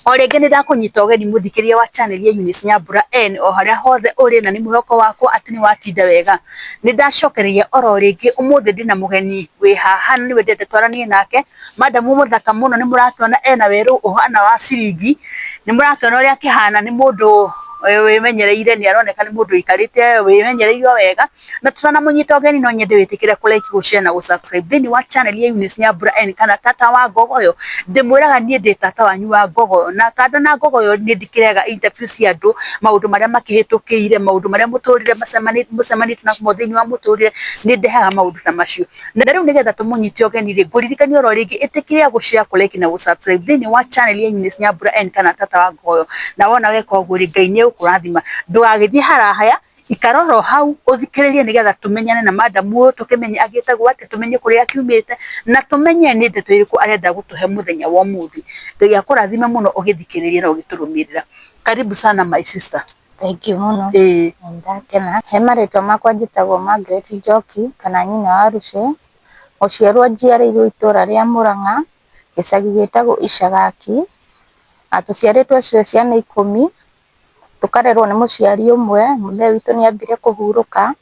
O rĩngĩ nĩ ndakũnyita ũgeni mũthikĩria wa channel ya Eunice Nyambura N o harĩa hothe ũrĩ, na nĩ mwĩhoko wakwa atĩ nĩ watinda wega. Nĩ ndacokereria oro rĩngĩ ũmũthĩ ndĩna mũgeni wĩ haha na nĩwe ndĩrenda twaranie nake. Madam mũthaka mũno, nĩ mũrakĩona ena werũ ũhana wa ciringi, nĩ mũrakĩona ũrĩa akĩhana, nĩ mũndũ wĩmenyereire, nĩ aroneka nĩ mũndũ ũikarĩte wĩmenyereire o wega. Na tũtanamũnyita ũgeni no nyende wĩtĩkĩre kũ like, gũ share na gũ subscribe thĩinĩ wa channel ya Eunice Nyambura N kana Tata wa Ngogoyo. Ndĩmwĩraga niĩ ndĩ tata wanyu wa Ngogoyo, na kando na Ngogoyo nĩ ndikĩrehaga interview cia andũ, maũndũ marĩa makĩhĩtũkĩire, maũndũ marĩa mũtũrĩre mũcemanĩtie namo thĩinĩ wa mũtũrĩre, nĩ ndehaga maũndũ ta macio. Na rĩu nĩgetha tũmũnyite ũgeni rĩ, ngũririkania oro rĩngĩ ĩtĩkĩra gũ share, kũ like na gũ subscribe thĩinĩ wa channel ya Eunice Nyambura N kana Tata wa Ngogoyo. Na wona weka ũguo rĩ, Ngai nĩ egũkũrathima. Ndũgagĩthiĩ harahaya, ikara oro hau ũthikĩrĩrie nĩgetha tũmenyane na madam ũyũ, tũkĩmenye agĩtagwo atĩa, tũmenye kũrĩa akiumĩte, na tũmenye nĩ ndeto ĩrĩkũ arenda gũtũhe mũthenya wa ũmũthĩ. Ngai akũrathime mũno ũgĩthikĩrĩria na ũgĩtũrũmĩrĩra. Karibu sana, my sister. Thank you mũno. Ĩĩ. Nĩndakena. He marĩtwa makwa njĩtagwo Margaret Njoki kana nyina wa Ruce. Gũciarwo njiarĩirwo itũra rĩa Mũrang'a, gĩcagi gĩtagwo Icagaki. Na tũciarĩtwo twĩ ciana 10, tũkarerwo nĩ mũciari ũmwe, mũthee witũ nĩ ambire kũhurũka.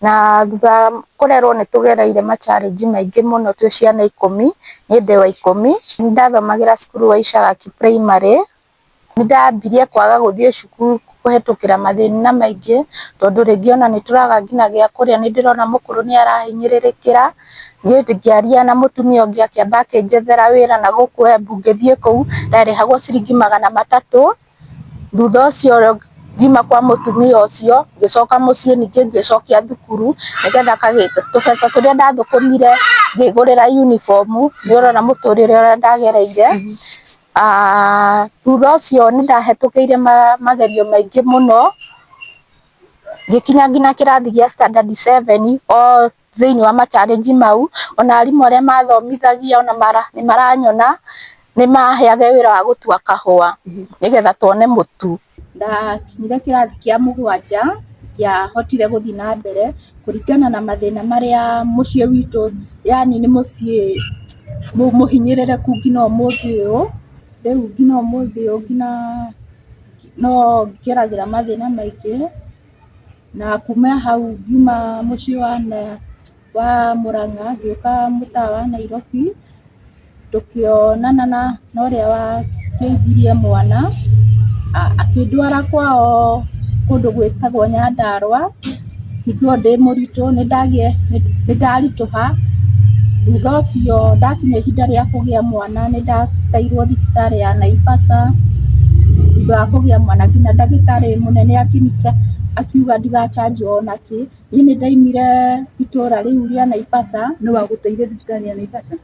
Na thutha wa kũrerwo nĩ tũgereire ma challenge maingĩ mũno twĩ ciana 10, niĩ ndĩ wa 10. Nĩ ndathomagĩra cukuru wa Icagaki Primary. Nĩ ndambirie kwaga gũthiĩ cukuru kũhetũkĩra mathĩna maingĩ, tondũ rĩngĩ ona nĩ tũraga nginya gĩa kũrĩa, nĩ ndĩrona mũkũrũ nĩ arahinyĩrĩrĩkĩra. Niĩ ngĩaria na mũtumia ũngĩ akĩamba akĩnjethera wĩra na gũkũ Embu, ngĩthiĩ kũu ndarĩhagwo ciringi 300. Thutha ũcio ngiuma kwa mũtumia ũcio, ngĩcoka mũciĩ ningĩ ngĩcokia thukuru nĩgetha tũbeca tũrĩa ndathũkũmire ngĩgũrĩra uniform, nĩ ũrona mũtũrĩre ũrĩa ndagereire. Thutha ũcio nĩ ndahĩtũkĩire magerio maingĩ mũno, ngĩkinya nginya kĩrathi gĩa standard 7 o thĩinĩ wa ma challenge mau, ona arimũ arĩa mathomithagia ona nĩ maranyona, nĩ maheaga wĩra wa gũtua kahũa nĩgetha tuone mũtu. Ndakinyire kĩrathi kĩa 7, ndiahotire gũthiĩ na mbere kũringana na mathĩna marĩa mũciĩ witũ, yani nĩ mũciĩ mũhinyĩrĩrĩku nginya ũmũthĩ ũyũ. Rĩu nginya ũmũthĩ ũyũ nginya no ngeragĩra mathĩna maingĩ, na kuma hau ngiuma mũciĩ wa Mũrang'a ngĩũka mũtaa wa Nairobi, tũkĩonana na ũrĩa wakĩithirie mwana, akĩndwara kwao kũndũ gwĩtagwo Nyandarũa, hingo ĩyo ndĩ mũritũ, nĩ ndaritũha. Thutha ũcio ndakinya ihinda rĩa kũgĩa mwana nĩ ndateirwo thibitarĩ ya Naivasha. Thutha wa kũgĩa mwana nginya ndagĩtarĩ mũnene akiuga ndigachanjwo ona kĩ. Niĩ nĩ ndaumire itũra rĩu rĩa Naivasha. Nũ wagũteire thibitarĩ ya Naivasha?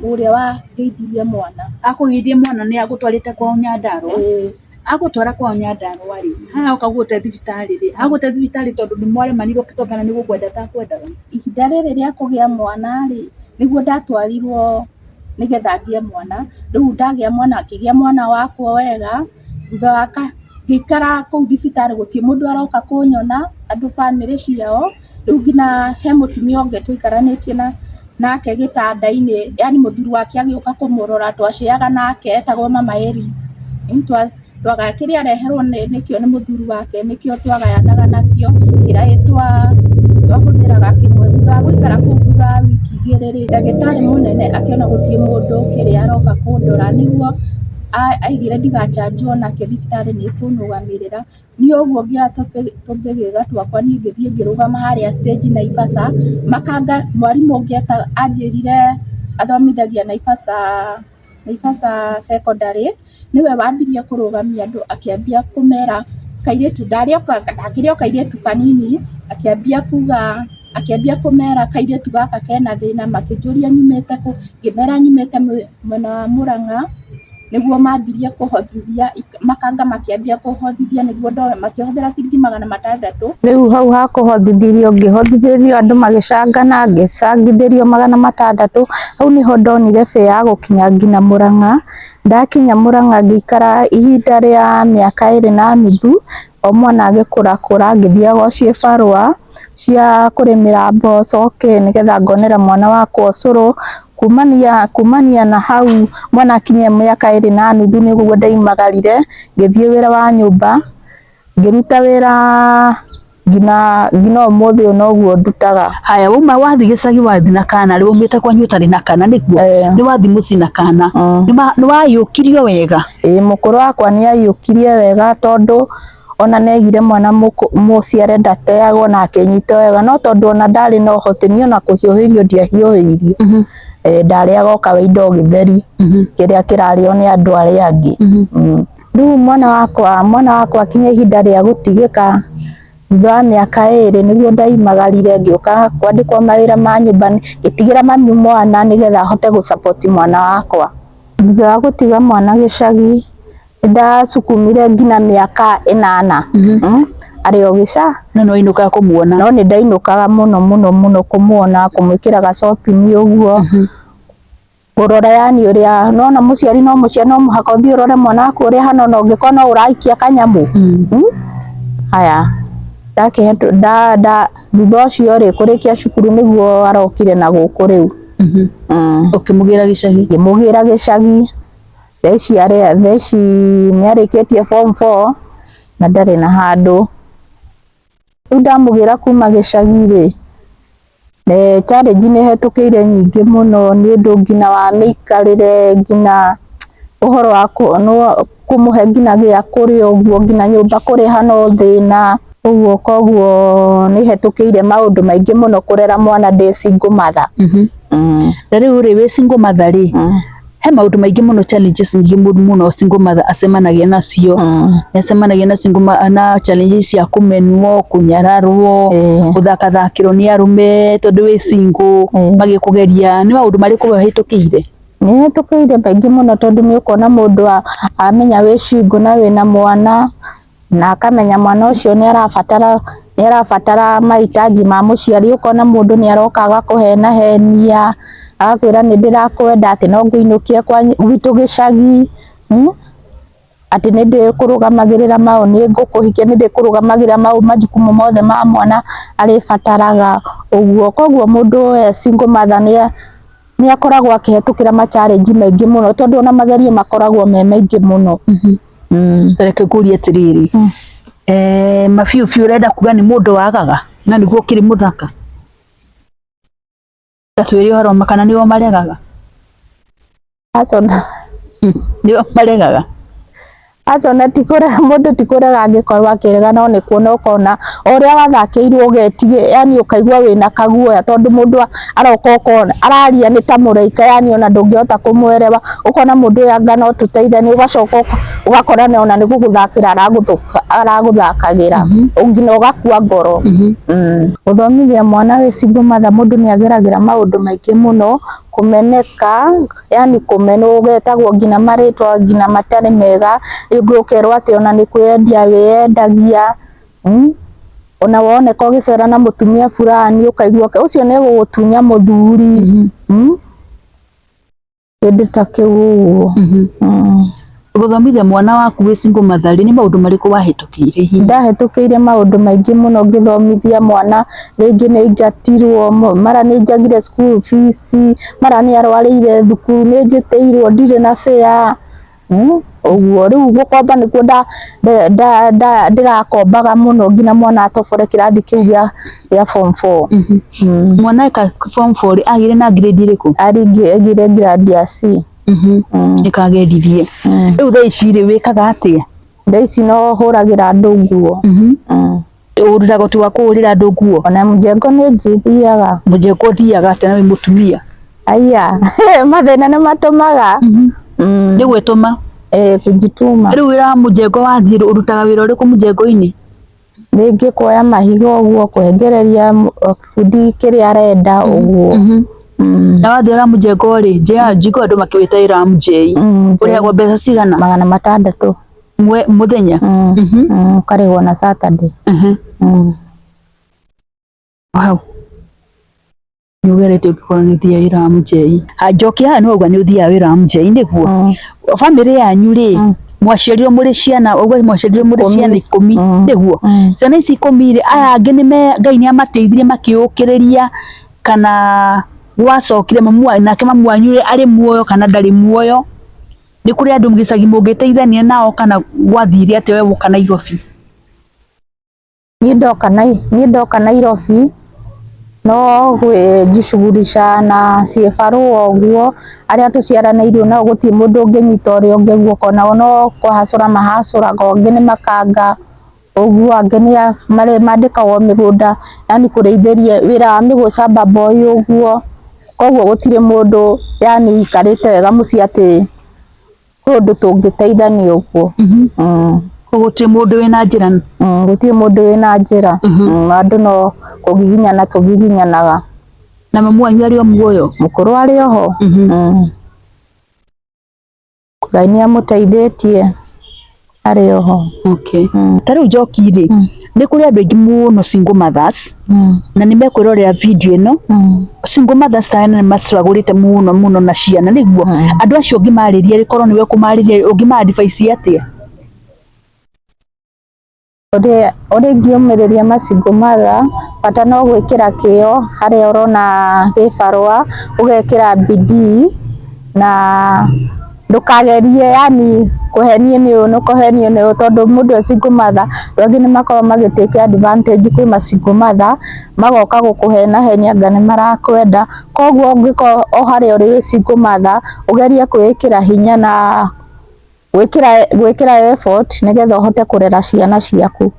Ũrĩa wangeithirie mwana. Akũgeithia mwana nĩ agũtwarĩte kwao Nyandarũa? Ĩĩ. Agũtwara kwao Nyandarũa rĩ, haha oka gũgũte thibitarĩ rĩ, agũte thibitarĩ tondũ nĩ mwaremanirwo kana nĩ gũkwenda atakwendaga? Ihinda rĩrĩ rĩa kũgĩa mwana rĩ, nĩguo ndatwarirwo nĩgetha ngĩe mwana. Rĩu ndagĩa mwana, ngĩgĩa mwana wakwa wega, thutha wa ngĩikara kũu thibitarĩ gũtirĩ mũndũ aroka kũnyona, andũ bamĩrĩ ciao. Rĩu nginya he mũtumia ũngĩ tũikaranĩtie nake gĩtanda-inĩ, yani mũthuri wake agĩũka kũmũrora, twaciaga nake etagwo mama Eric. Kĩrĩa areherwo nĩkĩo nĩ mũthuri wake nĩkĩo twagayanaga nakĩo, kĩrĩa twahũthĩraga kĩmwe. Thutha wa gũikara kũu thutha wa wiki 2 rĩ, ndagĩtarĩ mũnene akĩona gũtirĩ mũndũ kĩrĩa aroka kũndora, nĩguo aigire ndigachanjwo onakĩ thibitarĩ nĩ ĩkũnũgamĩrĩra. Niĩ ũguo ngĩoya tũbĩgĩga twakwa niĩ ngĩthiĩ ngĩrũgama harĩa stage Naivasha, makanga mwarimũ ũngĩ anjĩrire athomithagia Naivasha, Naivasha Secondary, nĩwe wambirie kũrũgamia andũ akĩambia kũmera kairĩtu, ndakĩrĩ o kairĩtu kanini, akĩambia kuga, akĩambia kũmera kairĩtu gaka kena thĩna, makĩnjũria nyumĩte kũ, ngĩmera nyumĩte mwena wa Mũrang'a, nĩguo mambirie kũhotithia, makanga makĩambia kũhotithia nĩguo makĩhũthĩra ciringi 600. Rĩu hau ha kũhothithĩrio ngĩhothithĩrio andũ magĩcangana, ngĩcangithĩrio 600, hau nĩho ndonire bĩ ya gũkinya nginya Mũrang'a. Ndakinya Mũrang'a ngĩikara ihinda rĩa mĩaka 2.5, o mwana agĩkũrakũra ngĩthiaga o cibarũa cia kũrĩmĩra mboco kĩ nĩgetha ngonera mwana wakwa ũcũrũ. Kumania na hau mwana akinyia mĩaka 2.5 nĩguo ndaimagarire ngĩthiĩ wĩra wa nyũmba, ngĩruta wĩra nginya ũmũthĩ ũyũ noguo ndutaga. Haya, wauma wathi gĩcagi wathi na kana rĩ, waumĩte kwanyu ũtarĩ na kana nĩguo? Nĩ wathi mũciĩ na kana, nĩ wayũkirio wega? Ĩĩ, mũkũrũ wakwa nĩ aiyũkirie wega tondũ ona nĩ aigire mwana mũciare ndateagwo na akĩnyita wega, no tondũ ona ndarĩ na ũhoti niĩ ona kũhiũhĩrio ndiahiũhĩirio. Ndarĩaga o kawaida o gĩtheri kĩrĩa kĩrarĩo nĩ andũ arĩa angĩ. Rĩu mwana wakwa akinya ihinda rĩa gũtigĩka thutha wa mĩaka 2 nĩguo ndaimagarire ngĩũka kwandĩkwo mawĩra ma nyũmba, ngĩtigĩra mami mwana nĩgetha ahote gũ support mwana wakwa. Thutha wa gũtiga mwana gĩcagi nĩndacukumire nginya mĩaka 8 arĩ o gĩca. No nĩ wainũkaga kũmuona? No nĩ ndainũkaga mũno mũno mũno kũmuona, kũmwĩkĩra gacopini ũguo, kũrora yani ũrĩa nona mũciari no mũciari no mũhaka ũthiĩ ũrore mwana waku ũrĩa ahana ona ũngĩkorwo no ũraikia kanyamũ. Haya, thutha ũcio rĩ kũrĩkia cukuru nĩguo arokire na gũkũ rĩu. Ũkĩmũgĩra gĩcagi? Ngĩmũgĩra gĩcagi. Thaa ici nĩ arĩkĩtie form 4 na ndarĩ na handũ. Rĩu ndamũgĩra kuma gĩcagi rĩ, challenge nĩ hetũkĩire nyingĩ mũno nĩ ũndũ nginya wa mĩikarĩre, nginya ũhoro wa kũmũhe nginya gĩa kũrĩa ũguo, nginya nyũmba kũrĩha no thĩna ũguo, koguo nĩ hetũkĩire maũndũ maingĩ mũno kũrera mwana ndĩ single mother. Na rĩu rĩ, wĩ single mother rĩ, he maũndũ maingĩ mũno, challenges nyingĩ mũno single mother acemanagia nacio. Nĩ acemanagia na single na challenges cia kũmenwo, kũnyararwo, gũthakathakĩrwo nĩ arũme tondũ wĩ single, magĩkũgeria. Nĩ maũndũ marĩkũ we ũhĩtũkĩire? Nĩ hetũkĩire maingĩ mũno tondũ nĩ ũkuona mũndũ amenya wĩ single na wĩna mwana na akamenya mwana ũcio nĩ arabatara mahitaji ma mũciari, ũkona mũndũ nĩ aroka agakũhenahenia, agakwĩra nĩ ndĩrakwenda, atĩ no ngũinũkie gwitũ gĩcagi, atĩ nĩ ndĩkũrũgamagĩrĩra mau, nĩ ngũkũhikia, nĩ ndĩkũrũgamagĩrĩra mau majukumu mothe ma mwana arĩbataraga ũguo. Koguo mũndũ e single mother nĩ akoragwo akĩhetũkĩra ma challenge maingĩ mũno tondũ ona magerio makoragwo me maingĩ mũno. Reke ngũrie atĩrĩrĩ, mabiũ biũ ũrenda kuga nĩ mũndũ wagaga na nĩguo ũkĩrĩ mũthaka? Ta twĩre ũhoro ma kana nĩo maregaga? Aca. Nĩo maregaga? Aca, ona ti kũrega, mũndũ ti kũrega angĩkorwo akĩrega, no nĩ kuona ũkona o ũrĩa wathakĩirwo ũgetigĩra, yani ũkaigua wĩna kaguoya tondũ mũndũ aroka ũkona araria nĩ ta mũraika, yani ona ndũngĩhota kũmwerewa, ũkona mũndũ ũyũ anga no tũteithanie, ũgacoka ũgakora ona nĩ gũgũthakĩra aragũthakagĩra nginya ũgakua ngoro. Gũthomithia mwana wĩ single mother mũndũ nĩ ageragĩra maũndũ maingĩ mũno, kũmeneka, yani kũmenwo ũgetagwo nginya marĩtwa nginya matarĩ mega, rĩngĩ ũkerwo atĩ ona nĩ kwĩyendia wĩyendagia, ona woneka ũgĩcera na mũtumia fulani ũkaigua ũcio nĩ egũgũtunya mũthuri, kĩndũ ta kĩu ũguo. Gũthomithia mwana waku wĩ single mother rĩ, nĩ maũndũ marĩkũ wahĩtũkĩire hihi? Ndahĩtũkĩire maũndũ maingĩ mũno ngĩthomithia mwana, rĩngĩ nĩ aingatirwo, mara nĩ njagire school fees, mara nĩ arwarĩire thukuru, nĩ njĩtĩirwo ndirĩ na fare, ũguo. Rĩu gũkomba nĩkuo ndĩrakombaga mũno nginya mwana atobore kĩrathi kĩu gĩa form 4. Mwana eka form 4 rĩ, agĩire na grade ĩrĩkũ? Agĩire grade ya C. Ĩkagendirie. Rĩu thaa ici rĩ, wĩkaga atĩa? Thaa ici no hũragĩra andũ nguo. Ũrutaga ũtu wa kũhũrĩra andũ nguo? Ona mjengo nĩ njithiaga. Mjengo ũthiaga atĩa na wĩ mũtumia? Aya, mathĩna nĩ matũmaga. Nĩ gwĩtũma? Kujituma. Rĩu wĩra wa mjengo wathiĩ ũrutaga wĩra ũrĩkũ mjengo-inĩ? Rĩngĩ kuoya mahiga ũguo, kũhengereria bundi kĩrĩa arenda ũguo. Na wathiĩ wĩra wa mjengo rĩ, njiguaga andũ makĩwĩta wĩra wa mjei. Ũrĩhagwo mbeca cigana? 600. Mũthenya? Ũkarĩhwo na Saturday. Wow. Nĩ ũgeretie ũngĩkorwo nĩ ũthiaga wĩra wa mjei. Njoki haha nĩ wauga nĩ ũthiaga wĩra wa mjei nĩguo? Bamĩrĩ yanyu rĩ, mwaciarirwo mũrĩ ciana, ũguo mwaciarirwo mũrĩ ciana 10 nĩguo? Ciana ici 10 rĩ, aya angĩ nĩ Ngai nĩ amateithirie makĩũkĩrĩria kana Gwacokire mamu nake mamu wanyu arĩ muoyo kana ndarĩ muoyo? Nĩ kũrĩ andũ gĩcagi mũngĩteithania nao kana gwathire atĩa we woka Nairobi? Niĩ ndoka Nairobi no gwĩjishughulisha na ciĩbarũa ũguo, arĩa tũciaranĩirwo nao gũtirĩ mũndũ ũngĩnyita ũrĩa ũngĩ guoko, nao no kũhacũra mahacũraga, ũngĩ nĩ makanga ũguo, angĩ nĩ mandĩkagwo mĩgũnda, yani kũrĩithĩria wĩra wa mĩgũnda shamba boy ũguo, koguo gũtirĩ mũndũ yani ũikarĩte wega mũciĩ atĩ kwĩ ũndũ tũngĩteithania ũguo. Koguo gũtirĩ mũndũ wĩna njĩra? Gũtirĩ mũndũ wĩna njĩra. Andũ no kũgiginyana tũgiginyanaga. Na mamu wanyu arĩ o muoyo? Mũkũrũ arĩ oho. Ngai nĩ amũteithĩtie arĩ oho. Okay. Ta rĩu Njoki rĩ, nĩ kũrĩ andũ aingĩ mũno single mothers na nĩ mekwĩrorera video ĩno. Single mothers aya nĩ mastrugglĩte mũno mũno na ciana nĩguo. Andũ acio ũngĩmarĩria rĩ, korwo nĩwe ũkũmarĩria ũngĩma advice atĩa? Ũrĩa ingĩũmĩrĩria ma single mother, bata no gwĩkĩra kĩo harĩa ũrona gĩbarũa, ũgekĩra bidii na ndũkagerie yani kũhenio nĩ ũyũ na kũhenio nĩ ũyũ, tondũ mũndũ e single mother, andũ angĩ nĩ makoragwo magĩ take advantage kwĩ ma single mother, magoka gũkũhenahenia anga nĩ marakwenda, koguo ũngĩkorwo o harĩa ũrĩ wĩ single mother, ũgerie kwĩĩkĩra hinya na gwĩkĩra effort nĩgetha ũhote kũrera ciana ciaku.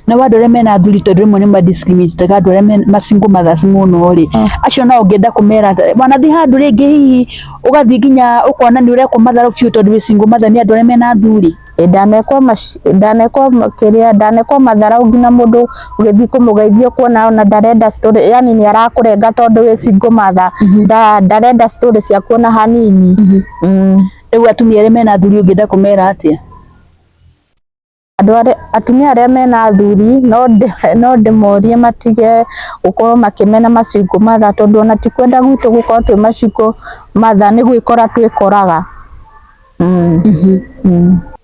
Na andũ arĩa mena athuri, tondũ rĩmwe nĩ ma discriminate andũ arĩa ma single mothers mũno rĩ, acio nao ũngĩenda kũmera wanathiĩ handũ rĩngĩ hihi ũgathiĩ nginya ũkona nĩ ũrekwo matharũ biũ tondũ wĩ single mother nĩ andũ arĩa mena athuri? Ndanekwo ndanekwo kĩrĩa ndanekwo matharau nginya mũndũ ũgĩthiĩ kũmũgeithia ũkuona ona ndarenda story, yani nĩ arakũrenga tondũ wĩ single mother, ndarenda story ciaku ona hanini. Rĩu atumia arĩa mena athuri ũngĩenda kũmera atĩa? Andũ arĩa atumia arĩa mena athuri no ndĩmorie matige gũkorwo makĩmena ma single mother, tondũ ona ti kwenda gwitũ gũkorwo twĩ ma single mother, nĩ gwĩkora twĩkoraga.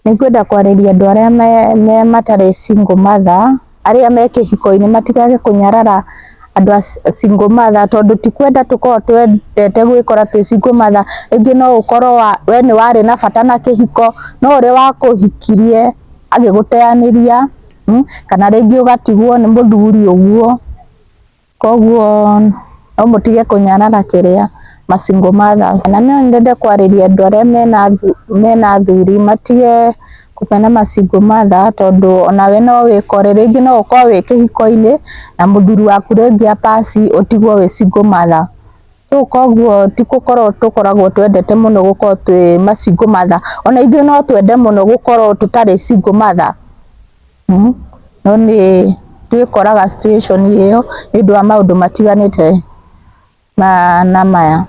Nĩngwenda kwarĩria andũ arĩa me matarĩ single mother, arĩa me kĩhiko-inĩ matigage kũnyarara andũ a single mother, tondũ ti kwenda tũkoragwo twendete gwĩkora twĩ single mother. Rĩngĩ no ũkorwo we nĩ warĩ na bata na kĩhiko, no ũrĩa wakũhikirie agĩgũteanĩria, kana rĩngĩ ũgatigwo nĩ mũthuri ũguo, koguo no mũtige kũnyarara kĩrĩa ma single mothers. Na no nyende kwarĩria andũ arĩa mena athuri matige kũmena ma single mother, tondũ onawe no wĩkore rĩngĩ no ũkorwo wĩ kĩhiko-inĩ na mũthuri waku rĩngĩ a pass ũtigwo wĩ single mother. So koguo ti gũkorwo tũkoragwo twendete mũno gũkorwo twĩ ma single mother, ona ithuĩ no twende mũno gũkorwo tũtarĩ single mother, no nĩ twĩkoraga situation ĩyo nĩ ũndũ wa maũndũ matiganĩte na maya.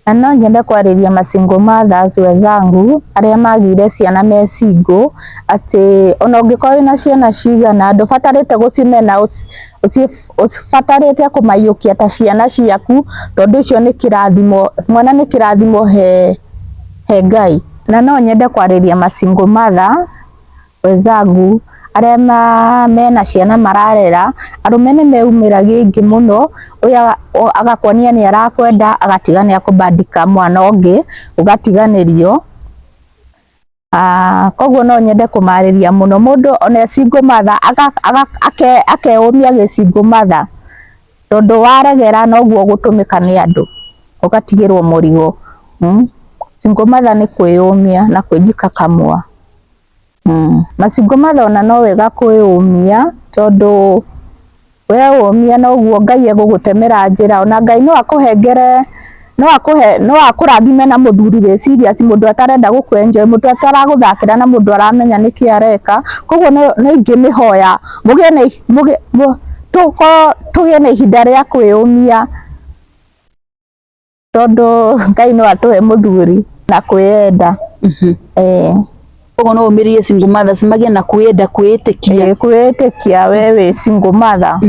Na no nyende kwarĩria ma single mothers wenzangu arĩa magĩire ciana me single, atĩ ona ũngĩkorwo wĩna ciana cigana ndũbatarĩte gũcimena, ũbatarĩte kũmaiyũkia ta ciana ciaku, tondũ icio nĩ kĩrathimo, mwana nĩ kĩrathimo he Ngai. Na no nyende kwarĩria ma single mother wenzangu arĩa mena ciana mararera, arũme nĩ meumĩragia aingĩ mũno, ũyũ agakuonia nĩ arakwenda agatiga nĩ akũbandĩka mwana ũngĩ ũgatiganĩrio. Koguo no nyende kũmarĩria mũno mũndũ ona e single mother akeũmia gĩ single mother, tondũ waregera noguo ũgũtũmĩka nĩ andũ ũgatigĩrwo mũrigo. Single mother nĩ kwĩyũmia na kwĩjikakamua. Ma single mother ona no wega kwĩyũmia, tondũ weyũmia noguo Ngai egũgũtemera njĩra, ona Ngai no akũhengere, no akũhe, no akũrathime na mũthuri wĩ serious, mũndũ atarenda gũkũ enjoy, mũndũ ataragũthakĩra na mũndũ aramenya nĩkĩ areka. Koguo no ingĩmĩhoya mũgĩe na tũkorwo tũgĩe na ihinda rĩa kwĩyũmia, tondũ Ngai no atũhe mũthuri na kwĩyenda. Koguo no ũmĩrĩrie single mothers magĩe na kwĩyenda, kwĩĩtĩkia. Kwĩĩtĩkia we wĩ single mother.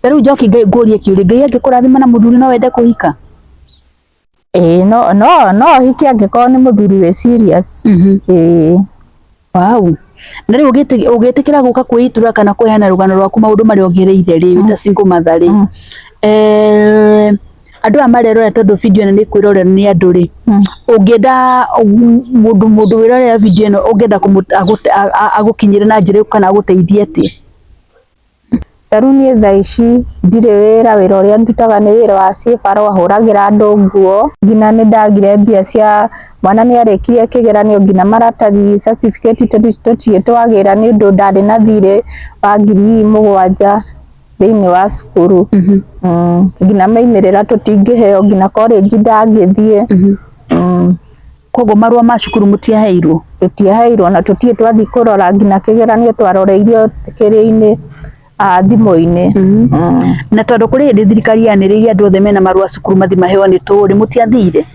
Ta rĩu Njoki, Ngai ngũrie kĩũria, Ngai angĩkũrathima na mũthuri no wende kũhika? Ĩĩ, no hike angĩkorwo nĩ mũthuri wĩ serious. Ĩĩ. Wow. Na rĩu ũgĩtĩkĩra gũka kwĩitũrũra kana kũheana rũgano rwaku maũndũ marĩa ũgereire rĩ, wĩ ta single mother rĩ, Andũ aya marerorera tondũ video ĩno nĩ kwĩrorerwo nĩ andũ rĩ, ũngĩenda mũndũ wĩrorera video ĩno ũngĩenda agũkinyĩre na njĩra ĩrĩkũ kana agũteithie atĩa? Ta rĩu niĩ thaa ici ndirĩ wĩra, wĩra ũrĩa ndutaga nĩ wĩra wa ciĩbarũa, hũragĩra andũ nguo, nginya nĩ ndagire mbia cia mwana nĩ arĩkirie kĩgeranio nginya maratathi certificate tũtirĩ twagĩra nĩ ũndũ ndarĩ na thirĩ wa 7,000 thĩinĩ wa cukuru. Nginya maimĩrĩra tũtingĩheo, nginya college ndangĩthiĩ. Koguo marũa ma cukuru mũtiaheirwo? Tũtiaheirwo na tũtirĩ twathiĩ kũrora nginya kĩgeranio twaroreirio kĩrĩa-inĩ, thimũ-inĩ. Na tondũ kũrĩ hĩndĩ thirikari yanĩrĩire andũ othe mena marũa cukuru mathiĩ maheo nĩ tũĩ, mũtiathire?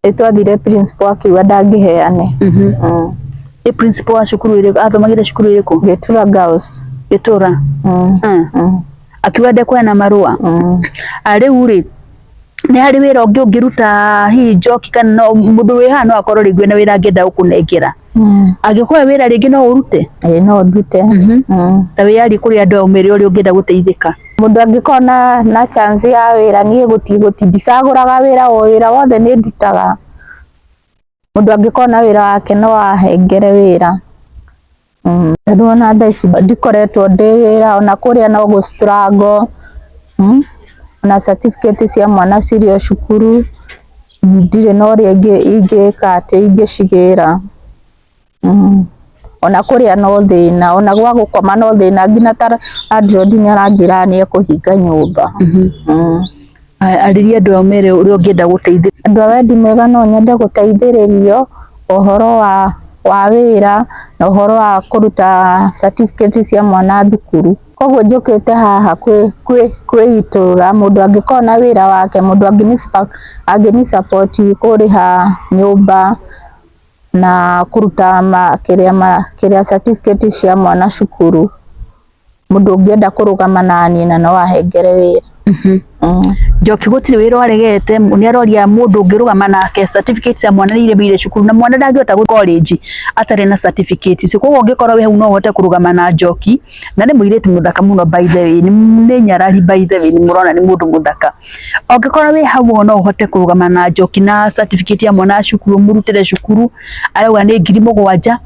Nĩ twathire principal akiuga ndangĩheane. Nĩ principal wa cukuru ĩrĩkũ? Athomagĩra cukuru ĩrĩkũ? Gĩtura Girls. Gĩtura? Akiuga ndekũheana marũa? Rĩu rĩ, nĩ harĩ wĩra ũngĩ ũngĩruta hihi Njoki kana no mũndũ wĩ haha no akorwo rĩngĩ wĩna wĩra angĩenda gũkũnengera. Angĩkũhe wĩra rĩngĩ no ũrute? Ĩĩ no ndute. Ta wĩyarie kũrĩ andũ aya ũmere ũrĩa ũngĩenda gũteithĩka. Mũndũ angĩkorwo na chance ya wĩra niĩ gũti ndicagũraga wĩra o wĩra wothe nĩ ndutaga. Mũndũ angĩkorwo na wĩra wake no ahengere wĩra. Rĩu ona thaa ici ndikoretwo ndĩ wĩra ona kũrĩa no gũ struggle. Ona certificate cia mwana cirĩ o cukuru, ndirĩ na ũrĩa ingĩka atĩ ingĩcigĩra. Ona kũrĩa no thĩna, ona gwa gũkoma no thĩna, nginya ta landlord nĩ aranjĩra nĩ ekũhinga nyũmba. Arĩria andũ aya ũmere ũrĩa ũngĩenda gũteithĩrĩrio. Andũ a wendi mwega no nyende gũteithĩrĩrio ũhoro wa wĩra na ũhoro wa kũruta certificate cia mwana thukuru. Koguo njũkĩte haha kwĩitũrũra, mũndũ angĩkorwo na wĩra wake, mũndũ angĩni support kũrĩha nyũmba na kũruta kĩrĩa certificate cia mwana cukuru. Mũndũ ũngĩenda kũrũgama naniĩ na no ahengere wĩra. Njoki gũtirĩ wĩra aregete, nĩ aroria mũndũ ũngĩrũgama nake certificate cia mwana nĩ iremeire cukuru na mwana ndangĩhota gũthiĩ college atarĩ na certificate icio. Koguo ũngĩkorwo wĩ hau no ũhote kũrũgama na Njoki, na nĩ mũirĩtu mũthaka mũno by the way, nĩ nyarari by the way, nĩ mũrona nĩ mũndũ mũthaka. Ũngĩkorwo wĩ hau no ũhote kũrũgama na Njoki na certificate ya mwana cukuru, ũmũrutĩre cukuru, arauga nĩ 7,000.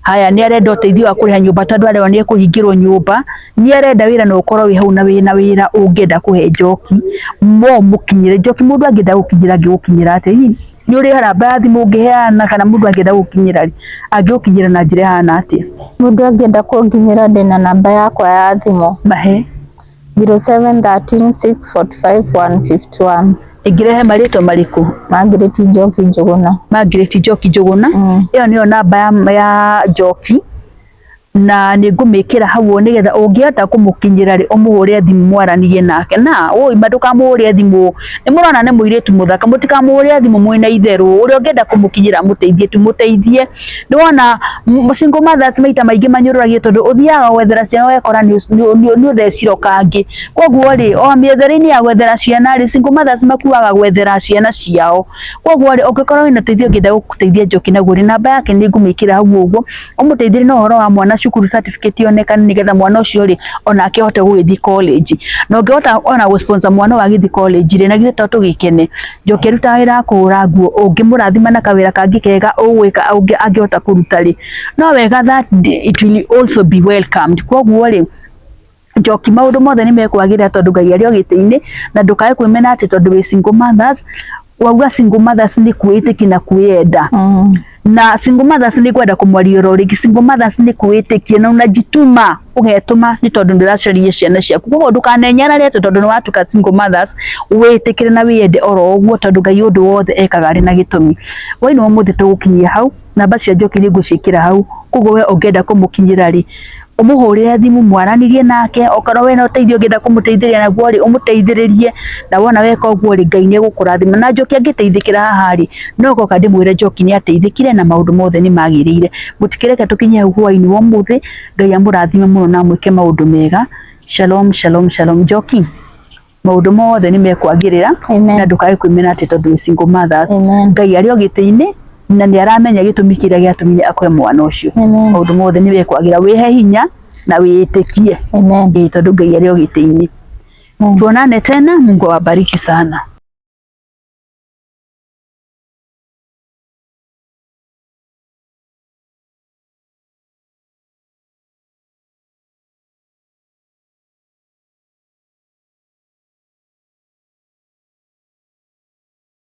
Haya, nĩ arenda ũteithio wa kũrĩha nyũmba tondũ arerwo nĩ ekũhingĩrwo nyũmba, nĩ arenda wĩra na ũkorwo wĩ hau na wĩna wĩra ũngĩenda kũhe Njoki, no ũmũkinyĩre. Njoki mũndũ angĩenda gũkinyĩra angĩgũkinyĩra atĩa? Hihi nĩ ũrĩ namba ya thimũ ũngĩheana kana mũndũ angĩenda gũkinyĩra rĩ, angĩgũkinyĩra na njĩra ĩhana atĩa? Mũndũ angĩenda kũnginyĩra ndĩna namba yakwa ya thimũ. Mahe. 0713 645 151. Ĩngĩrehe marĩtwa marĩkũ? Margaret Njoki Njũgũna. Margaret Njoki Njũgũna. Ĩyo nĩyo namba ya Njoki na nĩ ngũmĩkĩra hau nĩgetha ũngĩhota kũmũkinyĩra rĩ, ũmũhũrĩre thimũ mwaranie nake. Na woi ma ndũkamũhũrĩre thimũ, nĩ mũrona nĩ mũirĩtu mũthaka, mũtikamũhũrĩre thimũ mwĩna itherũ. Ũrĩa ũngĩenda kũmũkinyĩra amũteithie tu mũteithie. Nĩ wona single mothers maita maingĩ manyũrũragio tondũ ũthiaga gwethera ciana ũgekora nĩ ũthecirwo kangĩ. Koguo rĩ, o mĩethere-inĩ ya gwethera ciana rĩ, single mothers makuaga gwethera ciana ciao. Koguo rĩ, ũngĩkorwo wĩna ũteithio ũngĩenda gũteithia Njoki naguo rĩ, namba yake nĩ ngũmĩkĩra hau ũguo, ũmũteithĩrĩrie na ũhoro wa mwana cukuru certificate yonekane nĩgetha mwana ũcio rĩ, onake ahote gũgĩthiĩ college. Na ũngĩhota ona gũ sponsor mwana ũyũ agĩthiĩ college rĩ, na githĩ to tũgĩkene. Njoki arutaga wĩra wa kũhũra nguo, ũngĩmũrathima na kawĩra kangĩ kega ũgwĩka angĩhota kũruta rĩ, no wega that it will also be welcomed. Koguo rĩ, Njoki maũndũ mothe nĩ mekwagĩrĩra tondũ Ngai arĩ o gĩtĩ-inĩ, na ndũkae kwĩmena atĩ tondũ wĩ single mothers, wauga single mothers nĩ kwĩĩtĩkia na kwĩyenda. Na single mothers nĩ ngwenda kũmwaria oro rĩngĩ, single mothers nĩ kwĩĩtĩkia na unajituma ũgetũma nĩ tondũ ndũracaria ciana ciaku. Koguo ndũkanenyarare atĩ tondũ nĩ watuĩka single mothers, wĩtĩkĩre na wĩyende oro ũguo tondũ Ngai ũndũ wothe ekaga arĩ na gĩtũmi. Hwaĩ-inĩ wa ũmũthĩ tũgũkinyia hau, namba cia Njoki nĩ ngũciĩkĩra hau, koguo we ũngĩenda kũmũkinyĩra rĩ, ũmũhũrĩre thimũ mwaranĩrie nake, okorwo wĩna ũteithio ũngĩenda kũmũteithĩrĩria naguo rĩ, ũmũteithĩrĩrie, na wona weka ũguo rĩ, Ngai nĩ egũkũrathima. Na Njoki angĩteithĩkĩra haha rĩ, no ngoka ndĩmwĩre Njoki nĩ ateithĩkire na maũndũ mothe nĩ magĩrĩire. Mũtikĩreke tũkinye hau hwaĩ-inĩ wa ũmũthĩ, Ngai amũrathime mũno na amwĩke maũndũ mega. Shalom, shalom, shalom. Njoki, maũndũ mothe nĩ mekwagĩrĩra na ndũkae kwĩmena atĩ tondũ wĩ single mothers. Ngai arĩ o gĩtĩ-inĩ na nĩ aramenya gĩtũmi kĩrĩa gĩatũmire akũhe mwana ũcio. Maũndũ mothe nĩ mekwagĩra, wĩhe hinya na wĩĩtĩkie. Ĩĩ tondũ Ngai arĩ o gĩtĩ-inĩ. Tuonane tena, Mungu awabariki sana.